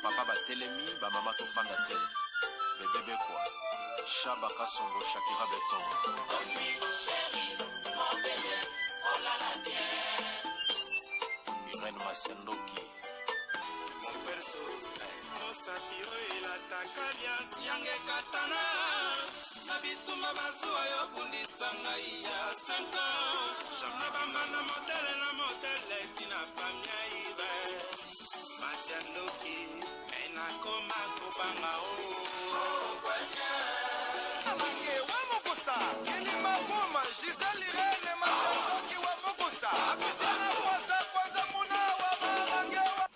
Ba papa batelemi, ba mama tofanda te. Bebe Bekwa, Shaba Kasongo, Shakira Beton. Irène Masiandoki. Mosapi oyo elataka liasi yanga ekatana na bitumba bazuwa yo bundisa ngai ya 5 ans na bambanda motele na motele tina famia ibe masi ya ndoki me nakoma kobanga o Mange wa mokosa kilima boma Gisèle Irène Masandoki wa mokosa Apisana kwasa kwanza muna wa marange wa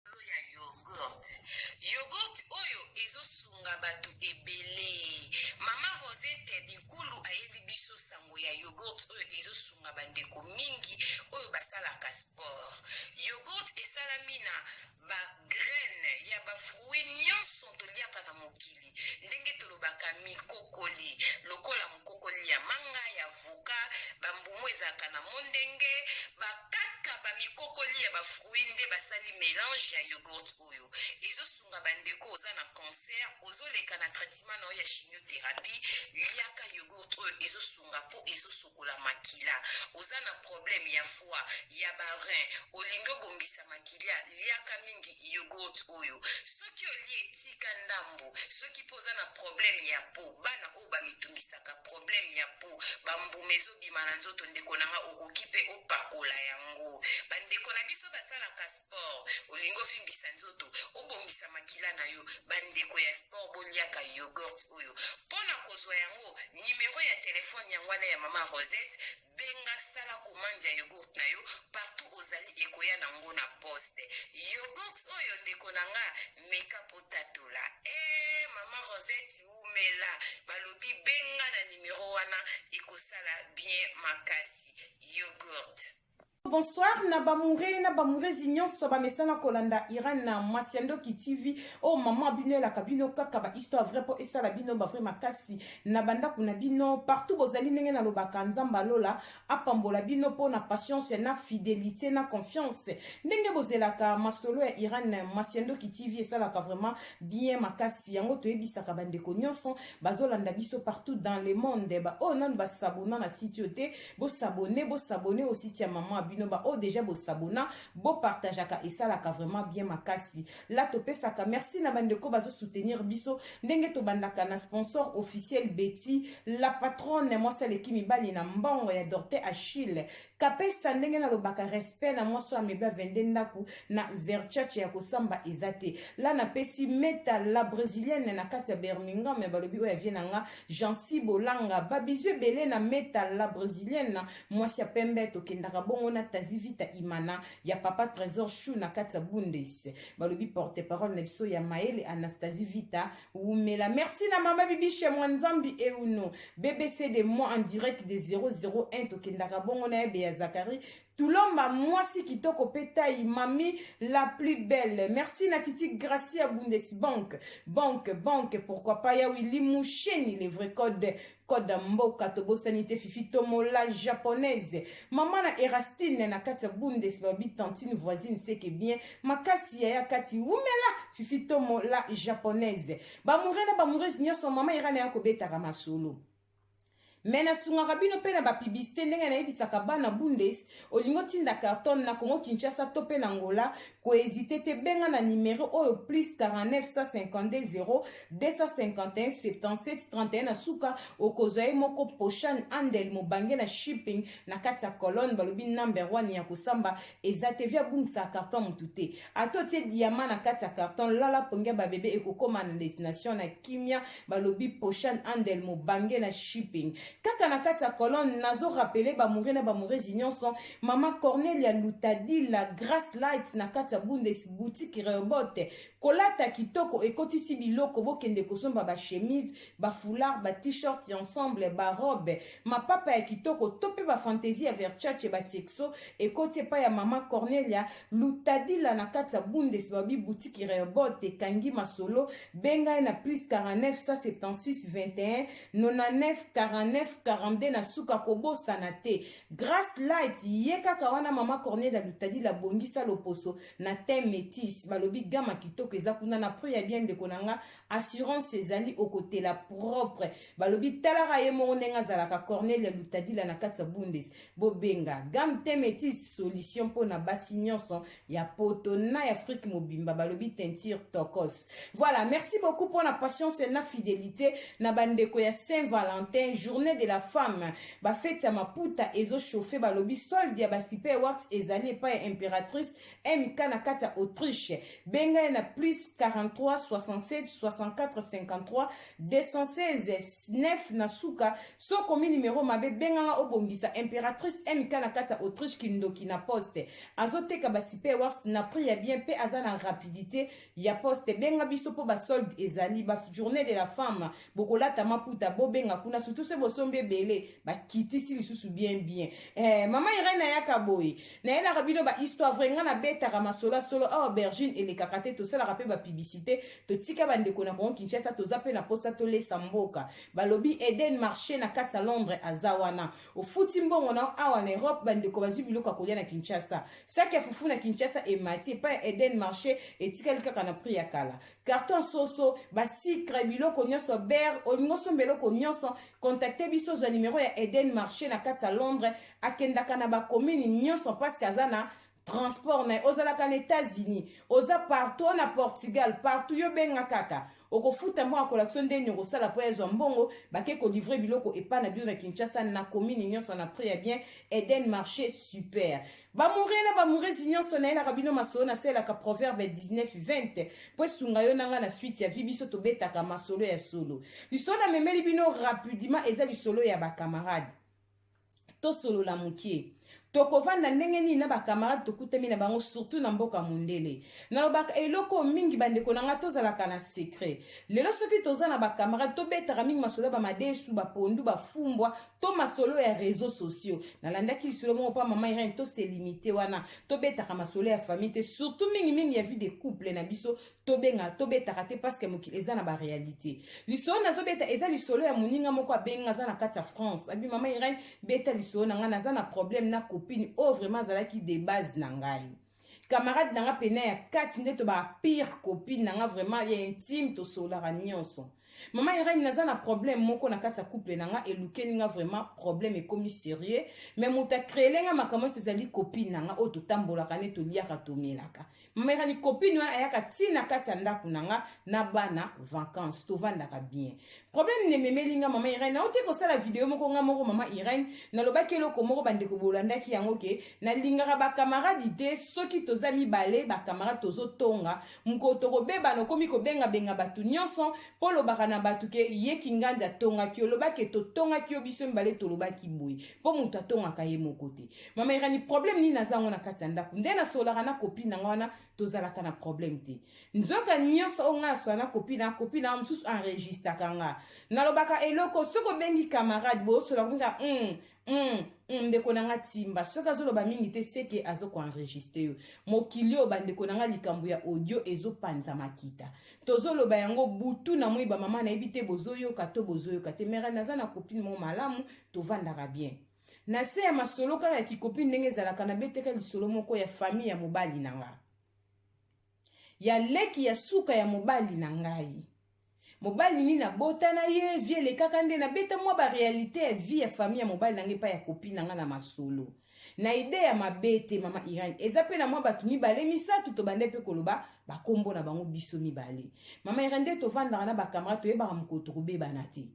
Likolo ya yoghurt. Yoghurt oyo ezo sunga batu ebele. Mama Rosette Binkulu ayeli biso sango ya yoghurt oyo ezo sunga ba ndeko mingi oyo basalaka sport. Yoghurt esalami na ba graines ya ba fruits nionso toliaka na mokili ndenge tolobaka mikokoli lokola mokokoli ya manga, ya avocat, ba mbuma ezalaka na mondenge, ba kaka ba mikokoli ya ba fruits nde basali melange ya yoghurt oyo. Ezo sunga ba ndeko oza na cancer, ozo leka na traitement na yo ya chimiotherapie, liaka yoghurt oyo ezo sunga po ezo sokola makila. Oza na problème ya foie, ya ba reins, olingi obongisa makilia, liaka mingi yoghurt oyo. Soki olie tika ndambu, soki pe oza na problème ya peau, bana oyo ba mitungisaka problème ya peau ba mbuma ezo bima na nzoto ndeko na nga okoki pe opakola yango ba ndeko na biso basalaka sport olingi ovimbisa nzoto obongisa makila na yo ba ndeko ya sport boliaka yoghurt oyo pona kozwa yango numero ya telephone yango wana ya mama Rosette Benga sala commande ya yogourt na yo partout ozali ekoya na ngo na poste. Yogourt oyo ndeko na nga meka po tatola. Eh maman Rosette wumela balobi benga na numero wana ekosala bien makasi. Yogourt. Bonsoir na bamoure na bamourezi nyonso bamesana kolanda Iran na Masiandoki TV oyo oh, mama bino elaka bino kaka ba histoire vrai mpo esala bino ba vrai makasi na bandako na bino partout bozali ndenge nalobaka Nzambe alola apambola bino mpo na patience na fidelité na confiance ndenge bozelaka masolo ya Iran Masiandoki TV esalaka vraiment bien makasi yango toyebisaka bandeko nyonso bazolanda biso partout dans le monde ba oyo oh, nanu basabona na site oyo te Bo s'abonner, bo s'abonner au site ya maman bino ba oh déjà bo s'abonna, bo partageaka esalaka vraiment bien makasi. Là topesaka merci na bandeko bazo soutenir biso ndenge tobandaka na sponsor officiel Betty, la patronne mwasi aleki mibali na mbongo ya Dorte Achille. Kapesa ndenge nalobaka respect na mwasi oyo amebla 22 ndaku na Verchache ya kosamba eza te. Là napesi Meta la brésilienne na kati ya Birmingham balobi oyo ya vie na nga Jancy Bolanga ba bisous ebele na Meta la brésilienne mwasi ya pembe tokendaka bongo na Tazi Vita Imana ya papa Trésor Chou na kati ya Bundes balobi porte parole na biso ya mayele Anastasie Vita wumela merci na mama Bibiche Mwanzambi Euno BBC de moi en direct de 001 tokendaka bongo na Ebe ya Zacharie Tulomba mwasi kitoko pe taille mami la plus belle merci na titi Gracia Bundesbank banque banque pourquoi pas ya Willy Musheni le vrai code code ya mboka tobosani te Fifi Tomola japonaise mama na Erastine na kati ya Bundes babi tantine voisine c'est que bien makasi yaya kati wumela Fifi Tomola japonaise bamoure na bamoureuse nyonso mama Irana ya kobetaka masolo Mais nasungaka bino pe na ba publicite ndenge nayebisaka bana bundes olingi otinda carton na Congo Kinshasa to pe na Angola ko hesite te benga na numero oyo plus 49 152 0 251 77 31 na suka okozwa ye moko Poshan Andel mobange na shipping na kati ya colonne balobi number one ya kosamba eza te vi abungisaka carton mutu te ata otie diamant na kati ya carton lala pongi ya babebe ekokoma na destination na kimia balobi poshan andel mobange na shipping kaka na kati ya colonne nazo rappeler bamoure na bamourezi nyonso mama cornelia lutadila grace light na kati ya bundes boutique rehoboth. Kolata kitoko ekotisi biloko, bokende kosomba ba chemise, ba foulard, ba t-shirt ya ensemble, ba robe, mapapa ya kitoko to pe ba fantaisie ya Versace, ba sexo ekoti epai ya mama Cornelia Lutadila na kati ya Bundes, babi boutique Rehoboth ekangi masolo, benga ye na plus 49 176 21 99 49 42 na suka kobosana te Grace Light ye kaka wana mama Cornelia Lutadila bongisa loposo na teint metis balobi gama kitoko eza kuna na prix ya bien ndeko na nga assurance ezali okotela propre balobi talaka ye moko ndenge azalaka Cornelia Lutadila na kati ya Bundes bobenga gamme teint metis solution mpo na basi nyonso ya poto na ya Afrique mobimba balobi teinture tokos. Voilà, merci beaucoup pour la patience et la fidélité na bandeko ya Saint-Valentin, journée de la femme. Ba fête ya maputa ezo chauffer balobi solde ya ba super wax ezali epai ya impératrice MK na kati ya Autriche. Benga ye na plus 43 67 64 53 216 9 na suka. Sokomi numero mabe benganga obongisa impératrice MK na kati ya Autriche kindoki na poste. Azoteka ba super wax na prix ya bien pe aza na rapidité ya poste. Benga biso po ba solde ezali ba journée de la femme bokolata maputa bobenga kuna surtout se bosombi ebele bakitisi lisusu bien bien. Mama Irène ayaka boye nayelaka bino ba histoire vrai nga nabetaka masolo solo awa aubergine elekaka te tosalaka pe ba publicité totika bandeko na Congo Kinshasa toza pe na posta tolesa mboka balobi Eden marché na kati ya Londres aza wana ofuti mbongo na awa na Europe bandeko bazwi biloko ya kolia na Kinshasa saki ya fufu na Kinshasa emati epai ya Eden marché etikali kaka na prix ya kala carton soso basikre biloko nyonso beurre olingi osomba eloko nyonso contacte biso zwa numero ya Eden marché na kati ya Londres akendaka na bacommune nyonso parce que aza na transport na ye ozalaka na États-Unis oza partout na Portugal partout yo benga kaka okofuta mbongo akolakisa ndeni okosala po ezwa mbongo bake kolivre biloko epai na bino na Kinshasa na commune nyonso na prix ya bien Eden marché super. Bamoure na bamourezi nyonso nayelaka bino masolo nasalelaka proverbe 19 20 po esunga yo na nga na suite ya vie biso tobetaka masolo ya solo. Lisolo namemeli bino rapidement eza lisolo ya bakamarade. Tosolola mokie. Tokovanda ndenge nini na bakamarade tokutami na bango surtout na mboka mondele. Nalobaka eloko mingi bandeko na nga tozalaka na secret. Lelo soki toza na bakamarade tobetaka mingi masolo ya bamadesu, bapondu, bafumbwa to masolo ya réseaux sociaux. Nalandaki lisolo moko pa mama Irène to se limiter wana tobetaka masolo ya famille te surtout mingi mingi ya vie de couple na biso tobenga tobetaka te parce que mokili eza na ba réalité. Lisolo nazobeta eza lisolo ya moninga moko abenga aza na kati ya France. Abi mama Irène beta lisolo na ngai naza na problème na copine oyo vraiment azalaki de base na ngai. Camarade na nga pena ya kati nde to ba pire copine na nga vraiment ya intime tosololaka nyonso. Mama Irène naza na problème moko na kati ya couple na nga elukeli nga vraiment problème ekomi sérieux mais moto acréele nga makambo nyonso ezali copine na nga oyo totambolaka nde toliaka tomelaka. Mama Irène copine wana ayaka ti na kati ya ndako na nga na bana vacances tovandaka bien. Problème nememeli nga mama Irène nauti kosala video moko nga moko mama Irène nalobaki eloko moko bandeko bolandaki yango ke nalingaka bakamaradi te soki toza mibale bakamarade tozotonga mokolo tokobebana okomi kobengabenga bato nyonso mpo olobaka na bato ke ye kingandi atongaki olobaki totongaki yo biso mibale tolobaki boye mpo moto atongaka ye moko te. Mama Irène problème nini naza yango na kati ya ndako nde nasololaka na copine na nga wana tozalaka na problème te. Nzoka nyonso oyo nga nasola na copine na copine na mosusu enregistraka nga nalobaka eloko soki obengi camarade bosola komisa ndeko na nga timba soki azoloba mingi te seke azokoenregistre yo mokili oyo bandeko na nga likambo ya audio ezopanza makita tozoloba yango butu na moi bamama nayebi te bozoyoka to bozoyoka te mere naza na copine moko malamu tovandaka bien na se ya masolo kaka ya kikopine ndenge ezalaka nabeteka lisolo moko ya famille ya mobali na nga ya leki ya suka ya mobali na ngai mobali nini nabota na ye vie elekaka nde nabeta mwa ba réalité ya vie ya famille ya mobali na ngai epai ya copine na ngai na masolo na ide ya mabe te mama Irène eza pe na mwa bato mibale misato tobande pe koloba bakombo na bango biso mibale mama Irène nde tovandaka na bacamarade toyebaka mokolo tokobebana te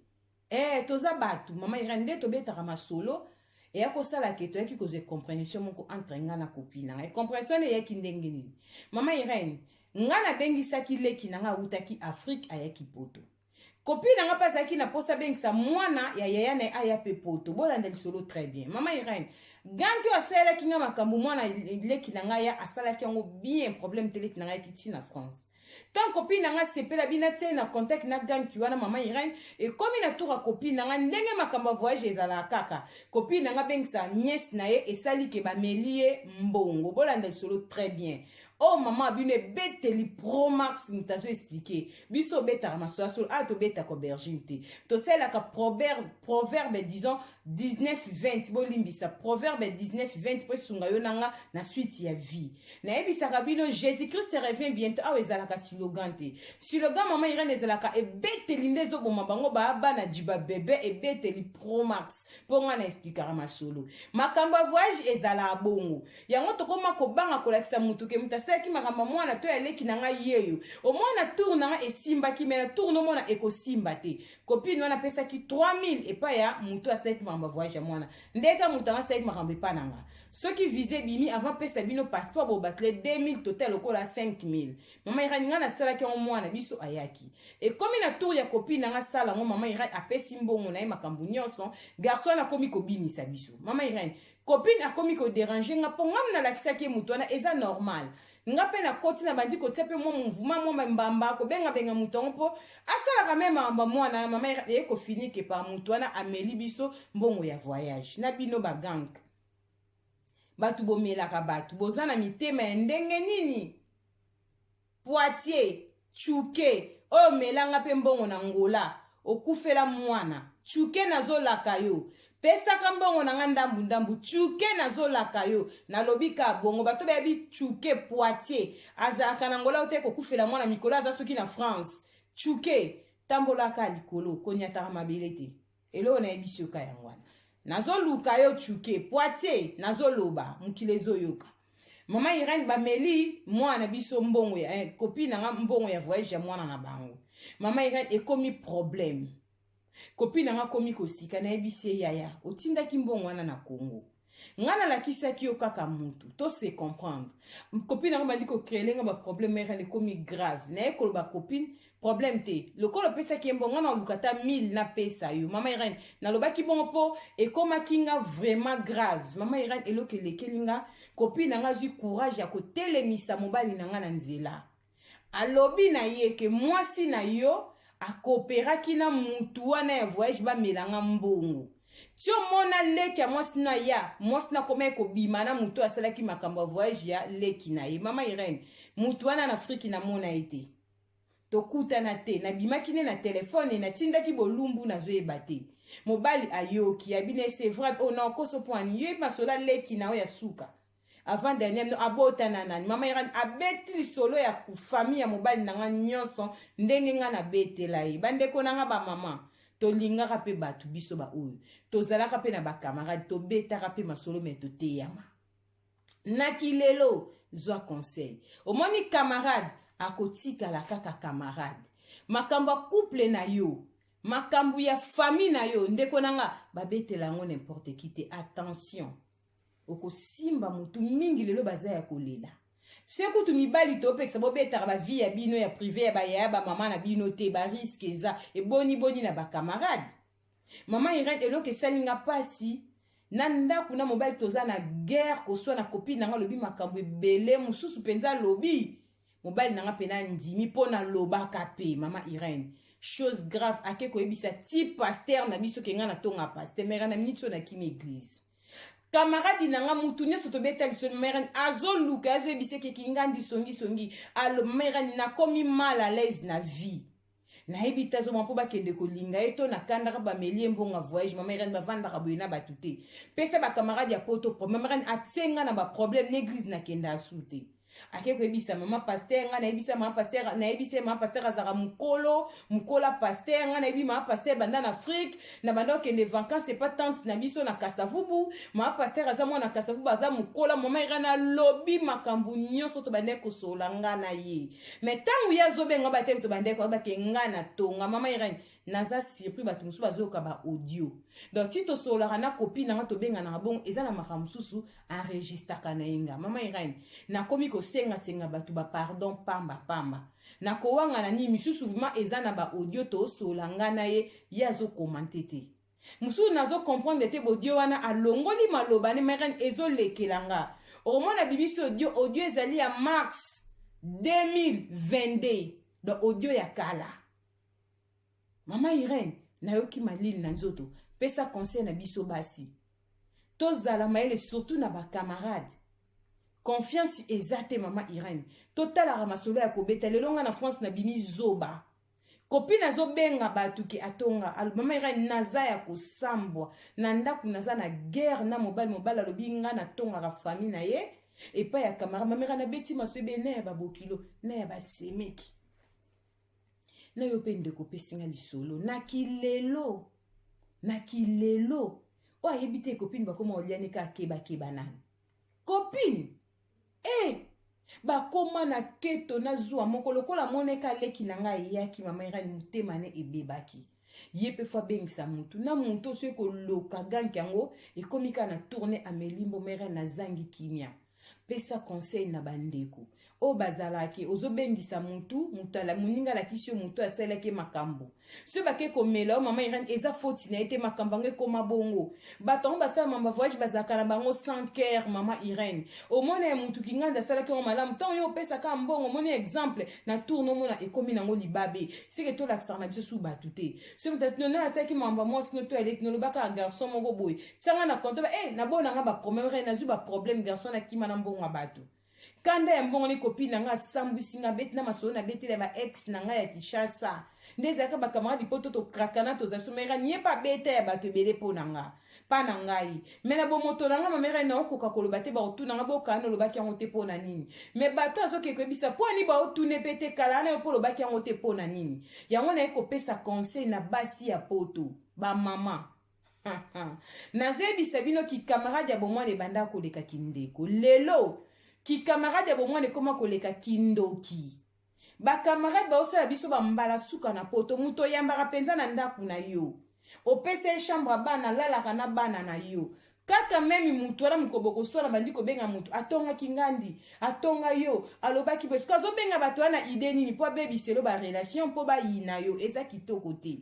toza bato mama Irène nde tobetaka masolo eya kosala ke toyaki kozwa compréhension moko entre nga na copine na ngai compréhension eyaki ndenge nini mama Irène nga nabengisaki leki na nga awutaki Afrique ayaki poto copine na nga mpe azalaki na posa abengisa mwana ya yaya na ye aya mpe poto bolanda lisolo très bien mama Irène gangi oyo asalelaki nga makambo mwana leki na ngai ya asalaki yango bien problème te leki na ngai ayaki ti na France. Tant copine na nga sepela bina tie na contact na ganki wana mama Irène ekomi na tour ya copine na nga ndenge makambo ya voyage ezalaka kaka copine na nga bengisa nièce na ye esali ke bameli ye mbongo. Bolanda lisolo très bien. Oh mama bino ebeteli pro max moto azo expliquer biso obetaka masolo ya solo awa tobetaka aubergine te tosalelaka proverbe disons 19 20 bolimbisa proverbe 19 20 mpo esunga yo na nga na suite ya vie. Nayebisaka bino Jésus Christ revient bientôt awa ezalaka slogan te. Slogan mama Irène ezalaka ebeteli nde ezoboma bango baa bana jiba bebe ebeteli pro max mpo nga na explikaka masolo. Makambo ya voyage ezalaka bongo. Yango tokoma kobanga kolakisa mutu ke mutu asalaki makambo ya mwana to ya leki na ngai yeyo. Omwana tour na nga esimbaki mais na tour nomona ekosimba te. Copine wana apesaki 3000 epai ya mutu asalaki makambo ya voyage ya mwana. Ndeka mutu anga asalaki makambo epai na nga. Soki visa ebimi avant pesa bino passeport bobatele 2000 total lokola 5000. Mama Irani nga nasalaki yango mwana biso ayaki. Ekomi na tour ya copine na nga sala yango mama Irani apesi mbongo na ye makambo nyonso. Garçon wana akomi kobinisa biso. Mama Irani copine akomi ko déranger nga po nga nalakisaki ye moto wana eza normal. Nga mpe nakoti na bandi kotia mpe mwa mouvement mwa mbamba kobengabenga moto yango mpo asalaka me makambo ya mwana. Mama eye kofinike par moto wana ameli biso mbongo ya voyage na bino bagank. Bato bomelaka bato boza na mitema ya ndenge nini? Poitiers Tshuke oyo melanga mpe mbongo na Angola okufela mwana Tshuke nazolaka yo pesaka mbongo na nga ndambu ndambu Tshuke nazolaka yo nalobi ka bongo bato bayebi Tshuke Poitiers azalaka na Angola ote kokufela mwana mikolo aza soki na France. Tshuke tambolaka likolo konyataka mabele te eloko nayebisi yo ka yango wana nazoluka yo Tshuke Poitiers nazoloba mokili ezoyoka. Mama Irène bameli mwana biso mbongo ya copine na nga mbongo ya voyage ya mwana na bango. Mama Irène ekomi problème. Copine na nga komi kosika nayebisi ye yaya otindaki mbongo wana na Congo. Nga nalakisaki yo kaka mutu to se comprendre. Copine na nga bandi ko créer nga ba problème Irène ekomi grave. Naye koloba copine problème te lokola opesaki ye mbongo nga naluka ata 1000 napesa yo. Mama Irène nalobaki bongo mpo ekomaki nga vraiment grave. Mama Irène eloko elekeli nga copine na nga azwi courage ya kotelemisa mobali na nga na nzela. Alobi na ye ke mwasi na yo akoperaki na mutu wana ya voyage bamela nga mbongo. Ti omona leki ya mwasi na ya mwasi na komaki kobima na mutu asalaki makambo ya voyage ya leki na ye. Mama Irène mutu wana na Afriki namona ye te. Tokutana te nabimaki ne na telefone natindaki bolumbu nazoyeba te. Mobali ayoki abine c'est vrai oh non koso poani yo masola leki na yo ya suka. Avant dernier no abotana nani? Mama Irène abeti lisolo ya famille ya mobali na nga nyonso ndenge nga nabetela ye. Bandeko na nga ba mama tolingaka pe bato biso ba oyo tozalaka pe na ba camarade tobetaka pe masolo me toteyama. Na kilelo zwa conseil. Omoni camarade akotikala kaka camarade. Makambo ya couple na yo, makambo ya famille na yo, ndeko na nga babetela yango n'importe qui te. Attention. Okosimba mutu mingi lelo baza ya kolela. Se kutu mibali topekisa bobetaka ba vie ya bino ya privé ya bayaya ba mama na bino te, ba risque eza eboni boni na ba camarade. Mama Irène eloko esali nga pasi na ndako na mobali toza na guerre koswa na copine na nga lobi makambo ebele mosusu mpenza lobi mobali na nga mpe na ndimi mpo nalobaka mpe mama Irène chose grave ake koyebisa ti pasteur na biso ke nga natonga pasteur mais na minute oyo nakimi église. Camarade na nga mutu nyonso tobeta lisolo mama Irène azoluka azoyebisa ke kingandi songi songi alo mama Irène nakomi mal à l'aise na vie. Nayebi te azobanga mpo bakende kolinga ye to nakandaka bameli ye mbongo voyage. Mama Irène bavandaka boye na bato te. Pesa ba camarade ya poto problème. Mama Irène atie nga na ba problème na église nakende asu te. Ake koyebisa mama pasteur nga nayebisa mama pasteur nayebisa mama pasteur azalaka mokolo mokola pasteur nga nayebi mama pasteur banda na Afrique na banda okende vacances epa tante na biso na Kasavubu. Mama pasteur aza mwana Kasavubu aza mokola. Mama Irène alobi makambo nyonso to bandaki kosola nga na ye. Mais ntango ye azobenga bateki to bandaki koyeba ke nga na tonga. Mama Irène naza surpris bato mosusu bazoyoka ba audio. Donc ti tosololaka na copine nanga tobenganaka bongo eza na makambo mosusu enregistraka na ye nga. Mama Irène nakomi kosengasenga bato ba pardon pamba pamba. Nakowanga na nini misusu vraiment eza na ba audio tosola nga na ye, ye azokomante te. Mosusu nazo comprendre te bodio wana alongoli maloba ne Mama Irène ezolekela nga. Okomona bimisi audio, audio ezali ya mars 2022. Donc audio ya kala. Mama Irène, nayoki malili na nzoto. Pesa conseil na biso basi. Tozala mayele surtout na ba camarades. Confiance eza te mama Irène. Totalaka masolo ya kobeta lelo nga na France na bimi zoba. Copine azobenga bato ke atonga mama Irène naza ya kosambwa na ndako naza na guerre na mobali mobali alobi nga natongaka famille na ye epai ya camarade mama Irène abeti maso ebe na ya babokilo na ya basemeki na yo mpe ndeko opesi nga lisolo na kilelo na kilelo oyo ayebi te copine bakoma oliani ka kebakeba nani copine e eh, bakoma na keto na zuwa moko lokola amoneka leki na ngai eyaki mama irani motema ne ebebaki ye mpe fo abengisa motu na motu oso ekoloka ganki yango ekomi kaka na tourne ameli mboma irani nazangi kimia pesa conseil na bandeko oyo bazalaki ozobengisa mutu moninga alakisi yo mutu asalelaki ye makambo soki bake komela yo mama irene eza foti na ye te makambo yango ekoma bongo bato yango basala mamba voyage bazalaka na bango sans cœur mama irene omona ya mutu kinganda asalaki yango malamu ntango yo opesaka mbongo omoni exemple na tourne omona ekomi nango libabe seke tolakisaka na biso su bato te soki moto atino naye asalaki mamba mwasi no to aleki nolobaka ya garçon moko boye tianga na compte ba eh nabona nga ba problème re nazwi ba problème garçon nakima na mbongo ya bato kanda ya mbongo ni copine na nga asambwisi nga abeti na masolo na betela ba ex na nga ya Kinshasa nde ezalaka ba camarade poto tokrakana tozali so mera nie pa beta ya bato ebele mpo na nga mpa na ngai me na bomoto na nga mamera naokoka koloba te baotuna nga bokana olobaki yango te mpo na nini me bato azoke koyebisa mpo ani baotuna mpe te kala wana yo mpo olobaki yango te mpo na nini yango naye kopesa conseil na basi ya poto bamama nazoyebisa bino kikamarade ya bomwana ebanda koleka kindeko lelo kikamarade ya bomwana ekoma koleka kindoki bakamarade baosala biso bambala suka na poto moto oyambaka mpenza na ndako na yo opesa ye chambre ya bana alalaka na bana na yo kaka meme mutu wana mokolo bokoswana bandi kobenga mutu atongaki ngandi atonga yo alobaki boye sikoyo azobenga bato wana ide nini mpo abebiselo barelation mpo bayina yo eza kitoko te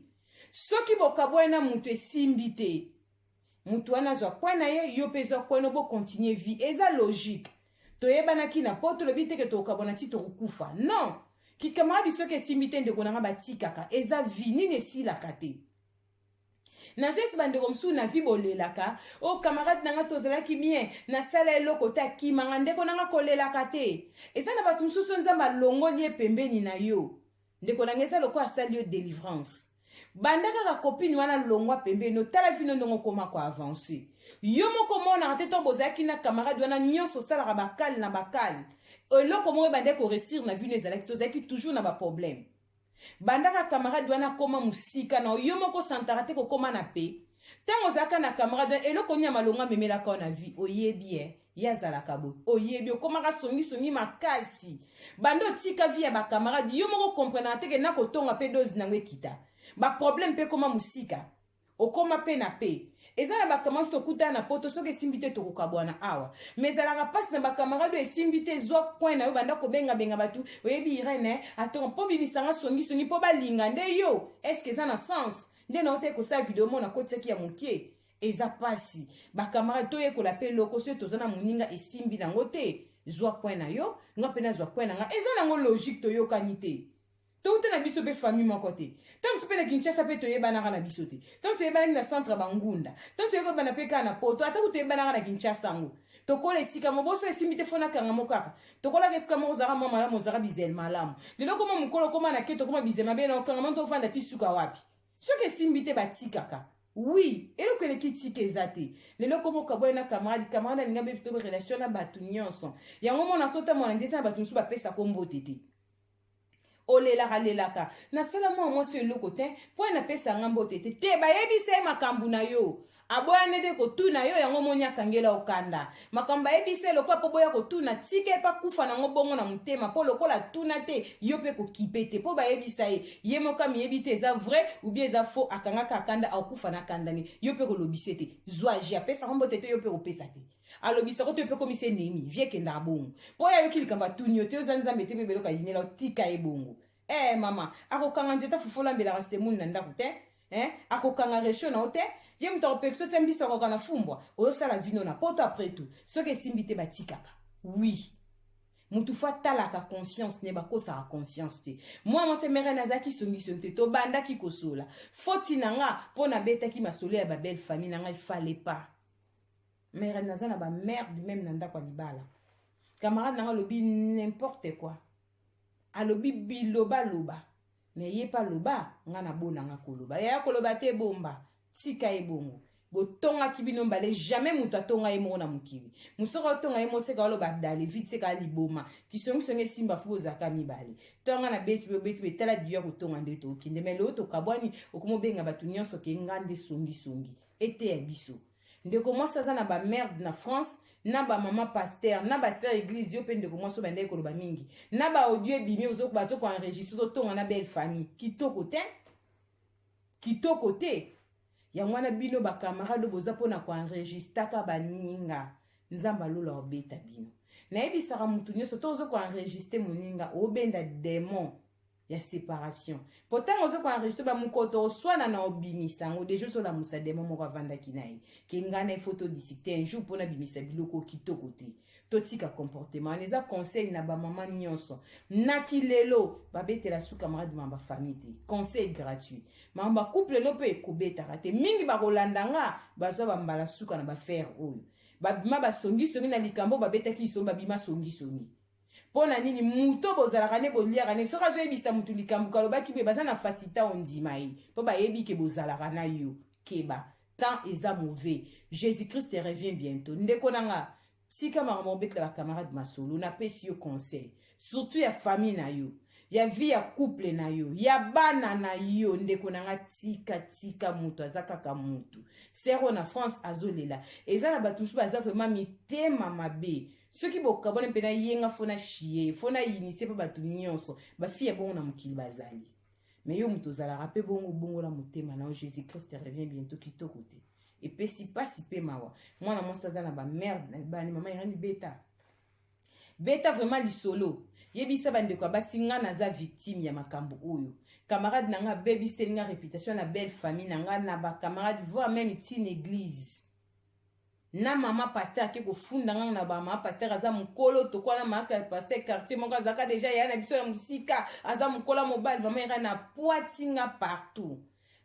soki bokabwani na mutu esimbi te mutu wana azwa coin na ye yo mpe zwa coin no bocontinue vie eza logique toyebanaki na po tolobi te ke tokabwana ti tokokufa non kikamaradi soki esimbi te ndeko na nga batikaka eza vie nini esilaka te nazoyesi bandeko mosusu na vie bolelaka o oh, camarade na nga tozalaki bien nasala eloko te akimanga ndeko na nga kolelaka te eza na bato mosusu nzambe alongoli ye pembeni na yo ndeko na nga eza lokola asali yo delivrance banda kaka copine wana longwa pembeni otala vino ndenge okoma ko avance yo moko omonaka te ntango bozalaki na camarade wana nyonso osalaka bakale na bakale eloko moko ebandaki koresir na vino ezalaki tozalaki toujours na baproblème banda kaka camarade wana akoma mosika na yo moko osantaka te kokoma na pe ntango ozalaka na camarade wana eloko nini ya malonga amemelaka yo na vie oyebi e ye azalaka boye oyebi okomaka songisongi makasi banda otika vie ya bacamarade yo moko comprenaka te ke nakotonga mpe dose nango ekita baproblème mpe ekoma mosika okoma mpe na pe eza na bacamarade tokutana na poto soki esimbi te tokokabwana awa ma ezalaka mpasi na bacamarade oyo esimbi te zwa coin na yo banda kobengabenga bato oyebi irene eh? atonga mpo bimisanga songisongi mpo balinga nde yo estce eza na sens nde na otaki kosala video moko nakotisaki ya mokie eza pasi ba camarade toyekola pe eloko soki toza na moninga esimbi nango te zwa coin na yo nga mpe nazwa coin na nga eza nango logique toyokani te touta na biso mpe famille moko te ntango mosusu mpe na kinshasa mpe toyebanaka na biso te ntango toyebanaki na centre bangunda ntango toyekoyebana mpe kaka na poto ata ku toyebanaka na kinshasa yango tokola esika moboso esimbi te fo nakanga mo kaka tokolaka esika moko ozalaka mwa malamu ozalaka bizele malamu lelo koma mokolo okoma na keto okoma bizele mabe na okanga mo tofanda ti suka wapi soki esimbi te batikaka oui eloko eleki tika eza te lelo koma okabwani na camarade camarade alinga bebi to relation na bato nyonso yango mona so otambola nzete na bato mosusu bapesako mbote te olelaka lelaka nasala mwa mwasi eloko te mpo ye napesa nga mbote te te bayebisa ye makambo na yo aboya nde kotuna yo yango omoni akangela okanda makambo ayebisa ye lokola mpo boya kotuna tika ye mpe akufa nango bongo na motema mpo lokola atuna te yo mpe kokipe te mpo bayebisa ye ye moko amiyebi te eza vrai ou bien eza faux akangaka akanda akufa na kanda ne yo mpe kolobise te zwa je apesaka mbote te yo mpe kopesa te alobisako te yo mpe komisa enemi vie ekendaka bongo mpo ye ayoki likambo atuni yo te oza nzambe te mpe beloka yinela otika ye bongo eh mama akokanga nzete fufu olambelaka semule na ndako te eh akokanga rechaud na yo te ye moto akopekisa otia mbisi akoka na fumbwa ozosala vino na poto après tout soki esimbi te batikaka oui. Mutu fo atalaka conscience ne, bakosaka conscience te. Mwana mwasi mere nazalaki songisongi te, tobandaki kosola foti na nga mpo nabetaki masolo ya babelle famille na ngai, fallait pas. Mere naza na bamerde meme na ndako ya libala. Camarade na nga alobi n'importe quoi, alobi bilobaloba, me ye mpe aloba nga nabona nga koloba yaya koloba te, bomba tika ye bongo. Botongaki bino mbale, jamais moto atonga ye moko na mokili. Mosoko atonga ye moseka, aloba dale vite seka liboma kisongisongi esimba fu bozalaka mibale. Ntonga na beti bobeti betala diyo ya kotonga nde tokende me lelo tokabwani, okoma obenga bato nyonso ke nga nde songisongi. Eteya biso, ndeko mwasi aza na bamerde na France, na bamama pasteur, na basœur église. Yo mpe ndeko mwasi oyo bandaki koloba mingi na baaudio ebimi, bazokoenregistre, ozotonga na belle famille, kitoko te, kitoko te. Yango wana bino bacamarade oyo boza mpona koenregistraka baninga, Nzambe alola obeta bino. Nayebisaka motu nyonso to ozo koenregistre moninga, obenda démon ya séparation, po ntango ozo koenregistre bamokoto oswana na obimisa yango deja, ozolamusa démon moko avandaki na ye ke ngai na ifo todiscute un jour mpona bimisa biloko kitoko te. Totika comportement wana. Eza conseil na bamama nyonso naki lelo babetela su camarade mama bafamille te. Conseil gratuit, mama bacouple no mpe kobetaka te mingi. Bakolanda nga, bazwa bambala suka na bafere oyo babima basongisongi na likambo babetaki liso, babima songisongi. Mpo na nini? Moto bozalaka nde boliaka nde, soki azoyebisa motu likambo kalobaki boye, baza na facilité ondima ye mpo bayebi ke bozalaka na yo. Keba, temps eza mauvais, Jésus Christ revient bientôt. Ndeko na nga, tika makambo obetela bacamarade masolo. Napesi yo conseil surtout ya famille na yo, ya vie ya couple na yo, ya bana na yo. Ndeko na nga, tika, tika. Moto aza kaka motu. Sero na France azolela. Eza na bato mosusu baza vraiment mitema mabe. Soki bokabwana mpe nayenga fo na chie fo na initie mpe bato nyonso bafille ya bongo na mokili bazali. Me yo moto ozalaka mpe bongo, bongola motema na yo, Jésus Christ revient bientôt. Kitoko te, epesi mpasi mpe mawa. Mwana mwasi aza na bamerde na bani. Mama Irani, beta, beta vraiment lisolo. Yebisa bandeko ya basi, nga naza victime ya makambo oyo. Camarade na nga abebiseli nga réputation na belle famille na nga, na bacamarade, voire même ntina église, na mama pasteur ake kofunda nga na bamama pasteur. Aza mokolo tokwana mama pasteur quartier moko, azalaka deja yaya na biso ya mosika, aza mokolo mobali. Mama era na pwati nga partout,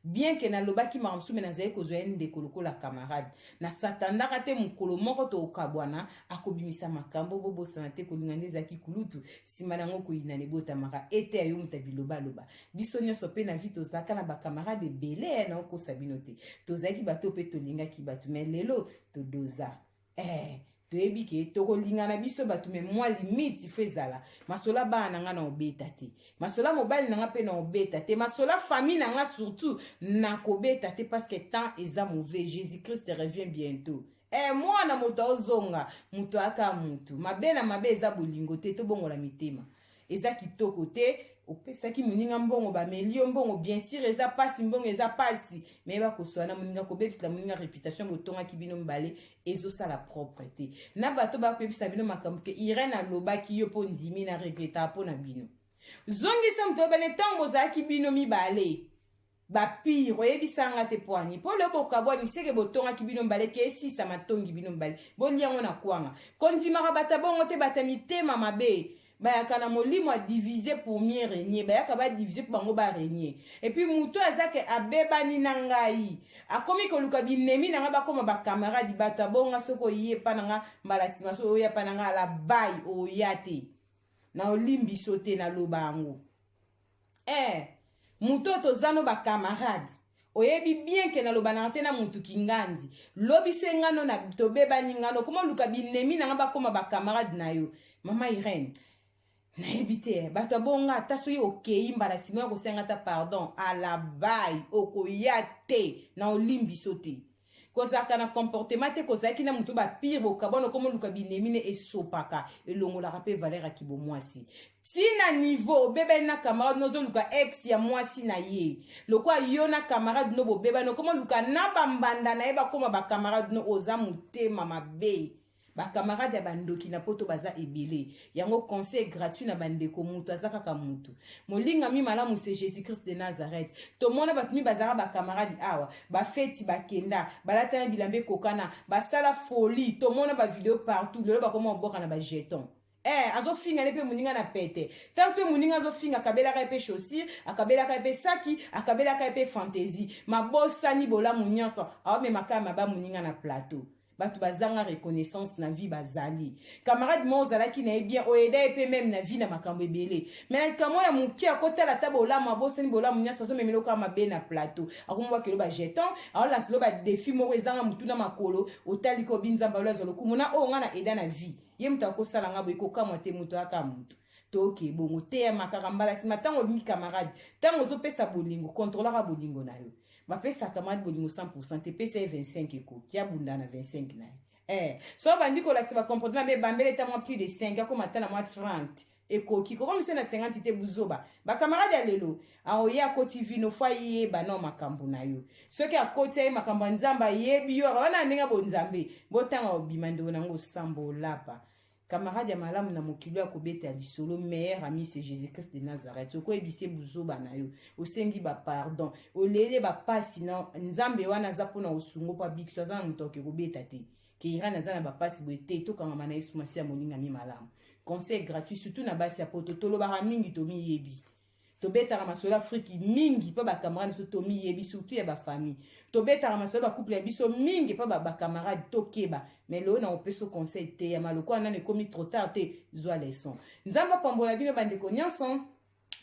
bien ke nalobaki makambo mosusu, me nazali kozwa ye ndeko lokola camarade. Nasatandaka te mokolo moko tokabwana akobimisa makambo. Bobosana te, kolinga nde ezalaki kulutu, nsima na yango koyinana ebotamaka. Ete ya yo moto ya bilobaloba, biso nyonso mpe na vie tozalaka na bacamarade ebele. Na okosa bino te, tozalaki bato mpe tolingaki bato, me lelo todoza toyebi ke tokolingana biso bato, me mwa limite fo ezala. Masolo bana na nga na obeta te, masolo mobali na nga mpe na obeta te, masolo famille na nga surtout nakobeta te, parce que temps eza mauvais, Jésus Christ revient bientôt. Mwana moto aozonga, moto aka motu mabe na mabe eza bolingo te. Tobongola mitema, eza kitoko te. Opesaki moninga mbongo, bameli yo mbongo, bien sûr eza pasi, mbongo eza pasi, me yeba koswana moninga, kobebisela moninga réputation botongaki bino mibale, ezosala propre te. Na bato bakoyebisa bino makambo ke Irene alobaki yo mpo ndimi na regretaka mpo na bino. Zongisa moto oyebane ntango bozalaki bino mibale bapire, oyebisanga te poani mpo lelo bokabwani, seke botongaki bino mibale ke esisa matongi bino mibale boliango na kwanga. Kondimaka bato bongo te, bato ya mitema mabe bayaka na molimo ya diviser pour mieux régner. Bayaka badivise mpo bango barégner. Et puis moto aza ke abebani na ngai, akomi koluka binemi na ngai bakóma bacamarade. Bato abonga soki oye epa na nga mbala nsima, soki oya epa na nga ala bai, oya te na olimbiso te. Naloba yango moto oyo toza no bacamarade, oyebi bien ke nalobanaka te na motu kingandi. Lobi so engano na tobebani ngano, okoma oluka binemi na nga bakóma bacamarade na yo. Mama Irene, nayebi te bato abonga. Ata soki okei mbala nsima ya kosenga ata pardon, alabai okoya te na olimbiso te. Kozalaka na comportement te, kozalaki na motu bapire, bokabwana, okoma oluka binemi ne, esopaka, elongolaka mpe valeur ya kibomwasi. Ntina niveau obebani na camarade no, ozoluka ex ya mwasi na ye lokola yo na camarade no bobebani, okoma oluka na bambanda na ye bakóma bacamarade no. Oza motema mabe. Bacamarade ya bandoki na poto baza ebele. Yango conseil gratuit na bandeko, moto aza kaka motu. Molingami malamu se Jésus Christ de Nazareth. Tomona bato mi bazalaka bacamarade awa, bafeti bakenda, balatana bilamba ekokana, basala folie, tomona bavideo partout. Lelo bakoma koboka na bajeton. Eh, azofinga ne mpe moninga na pete. Ntango mpe moninga azofinga, akabelaka ye mpe chaussure, akabelaka ye mpe saki, akabelaka ye mpe fantaisie. Mabosani bolamu nyonso, aomemaka maba moninga na plateau. Bato bazanga reconnaissance na vie bazali. Camarade moko ozalaki na ye bien, oyeda ye mpe meme na vie na makambo ebele. Mais na likambo ya moke akotala ata bolamu, abosani bolamu nyonso, azomemela oka mabe na plateau. Akomobwakelo ba jeton, aolanselo ba défi moko ezanga motu na makolo, otali ko binzamba oyo azwa lokumu na oyo nga na eda na vie. Ye moto akosala nga boye, kokamwa te, moto aka moto. Toke bongo teyama kaka mbala nsima. Ntango olingi camarade, ntango ozopesa bolingo, kontrolaka bolingo na yo. Bapesa camarade bolingo 100% te, pesa ye 25, ekoki abunda na 25 na ye. So abandi kolakisa bacomportement be bambele ata mwa plus de 5, akoma ata na mwa 30, ekoki kokomisa na 50 te. Buzoba bacamarade ya lelo, aoye akoti vino fo ayeba no makambo na yo. Soki akoti aye makambo ya Nzambe, ayebi yo wana ndenge bonzambe botanga obima ndeko nango osambo olapa. Camarade ya malamu na mokili oyo akobeta lisolo, meilleur ami, c'est Jésus Christ de Nazareth. Okoyebisa buzoba na yo, osengi bapardon, olele bapasi na Nzambe wana aza mpona kosungo mpo abikiso. Aza na moto akoki kobeta te ke Iran aza na bapasi boye te. Tokangama na Yesu Masiya molingami malamu. Conseil gratuit, surtout na basi ya Poto. Tolobaka mingi, tomiyebi, tobetaka masolo Afriki mingi mpo bacamarade biso tomiyebi, surtout ya bafamille. Tobetaka masolo bacouple ya biso mingi mpo bacamarade tokeba. Mais lelo na kopesa conseil te ya maloko wana, nano ekomi trop tard te, zwa leçon. Nzambe apambola bino bandeko nyonso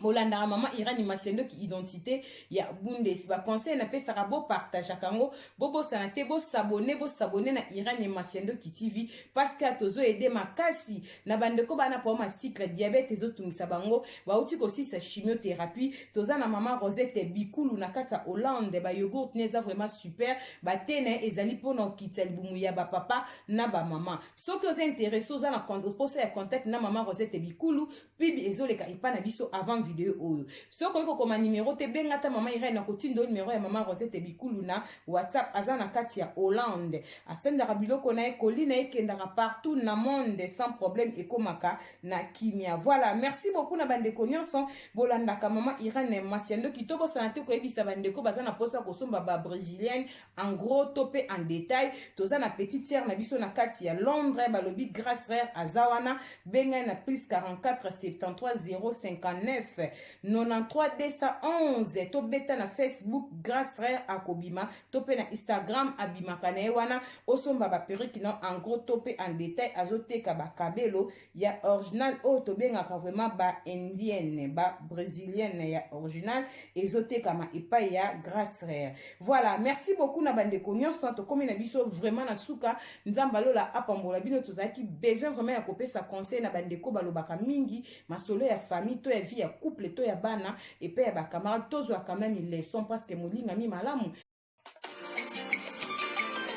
bolandaka mama Irani Masendoki, identité ya Bundes. Baconseil napesaka, bopartageaka yango, bobosana te bosabonner, bosabonner na Irani Masendoki TV, parce que tozoaider makasi na bandeko bana po macycle diabète ezotungisa bango, bauti kosisa chimiothérapie. Toza na mama Rosette Bikulu na kati ya Hollande. Bayogourt ne eza vraiment super, bate na ye ezali mpona kokitisa libumu ya bapapa na bamama. Soki oza intéressé, oza na posa ya contact na mama Rosette Bikulu, pibi ezoleka epai na biso avant video oyo. Soki okoki kokoma nimero te, benga ata mama Irene na kotinda oyo nimero ya mama Rosette Bikulu na WhatsApp. Aza na kati ya Hollande, asendaka biloko na ye, koli na ye ekendaka partout na monde sans problème, ekomaka na kimia. Voilà, merci beaucoup na bandeko nyonso bolandaka mama Irene Masiandoki. Tobosana te koyebisa bandeko baza na mposa kosomba babrésilienne en gros to mpe en détail. Toza na petite sœur na biso na kati ya Londres, balobi Grace Rare, aza wana. Bengai na plus 44 73 059 93 211. Tobeta na Facebook Grace Rare, akobima, to mpe na Instagram abimaka na ye wana. Osomba baperruque no en gros to mpe en détail. Azoteka bakabelo ya original oyo tobengaka vraiment baindienne, babrésilienne ya original, ezotekama epai ya Grace Rare. Voilà, merci beaucoup na bandeko nyonso. Tokomi na biso vraiment na suka. Nzambe alola apambola bino. Tozalaki besoin vraiment ya kopesa conseil na bandeko balobaka mingi masolo ya famille to ya vie ya couple to ya bana epai ya bacamarade. Tozwa quand même leçon, parce que molingami malamu.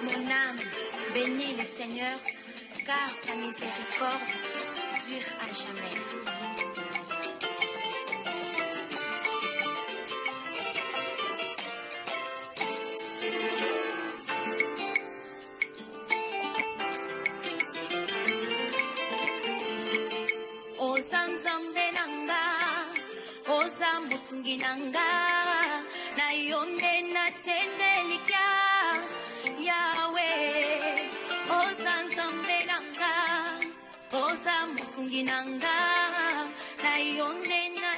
Mon âme bénit le Seigneur, car sa miséricorde dure à jamais. Oza Nzambe na nga, oza mosungi na nga, na yo nde natendelikya Yawe. Oza Nzambe na nga, oza mosungi na nga, na yo nde na